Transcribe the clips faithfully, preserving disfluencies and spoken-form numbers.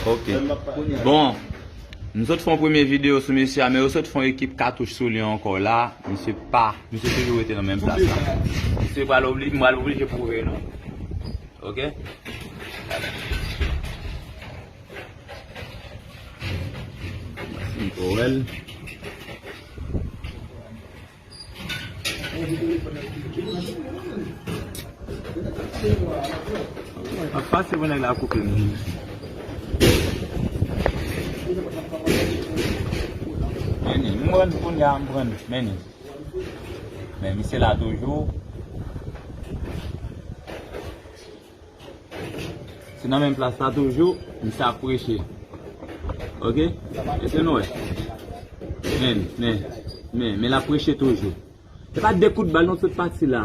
Ok. Bon, m sot fè yon premye videyo sou mesye a, men yo sot fè yon ekip katouch sou li ankò la. Misye pa, misye toujou rete nan menm plas la. Misye pral obli, m pral oblije pwouve nou. Ok? Gade. Mwen wè l. Ap pase pou nèg la koupe m. Men ni, m pran kounye a, m pran, men ni. Men misye la toujou. Se nan menm plas la toujou, misye ap preche. Ok? Èske nou wè? Men, men, men, men l ap preche toujou. E pa de kout bal non, tout pati la.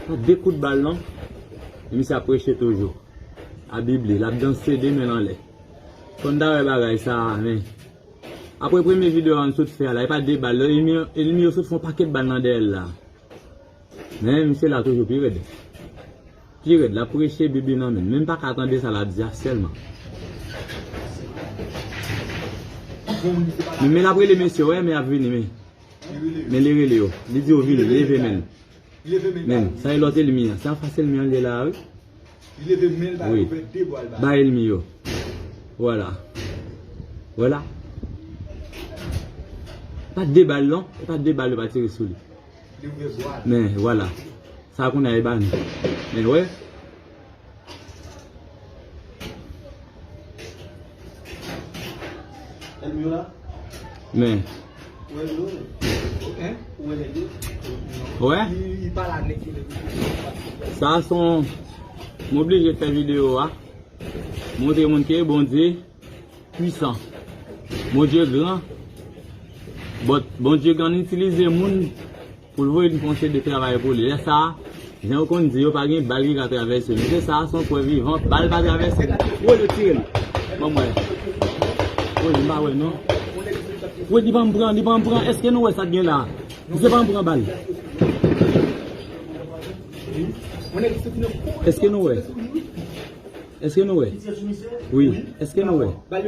Pa de kout bal non. E misye ap preche toujou. A Bib li, l ap danse de men l anlè. Fò n ta wè bagay sa a, men. Apre premye videyo a n sot fè a la, e pa de bal, enmi, enmi yo sot fè yon pakèt bal nan dèyè l la. Men misye la toujou pi rèd. Pi rèd, l ap preche, Bib li nan men l. Men m pa ka tande sa l ap di a sèlman. Men, men l ap rele mesye, wè, men y ap vini, men. Men li rele yo. Li di yo vini, leve men l. Men, sa e lòt enmi an. Se anfas enmi an li ye la, wi. Li leve men l, ba, wi, ouvè de bwa l ba. Ba enmi yo. Vwala. Vwala. Pa de bal non. E pa de bal yo pa tire sou li. Li ouvè bwa l. Men, vwala. Sa kounye a e ba nou. Men, wè. Enmi yo la. Men. Ou wè yo? Hein? Ou wè nèg yo? Wè? Li, li pa la nèg yo, nèg yo. Sa se yon, m oblije fè videyo a. Montre moun ke Bondye pwisan. Bondye gran. Bon, Bondye konn itilize moun pou l voye n fè yon seri de travay pou li. Lè sa a, jan yo konn di, yo pa gen bal ki ka travèse. Mesye sa a se yon prèv vivan, bal pa travèse. Woy, yo tire l. Ban m wè. Woy, m pa wè non. Woy, li pa m pran, li pa m pran. Èske nou wè sa k gen la? Misye pa m pran bal. Èske nou wè? Èske nou wè? Wi. Èske nou wè? Bal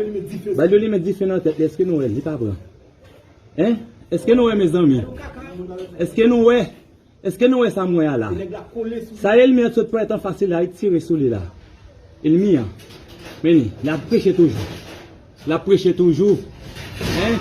yo li met dife nan tèt li. Èske nou wè? Li pa pran. Hein? Èske nou wè, mezanmi? Èske nou wè? Èske nou wè sa m wè a la? Sa enmi an sot fè anfas li la, li tire sou li la. Enmi an. Men li, l ap preche toujou. L ap preche toujou. Hein?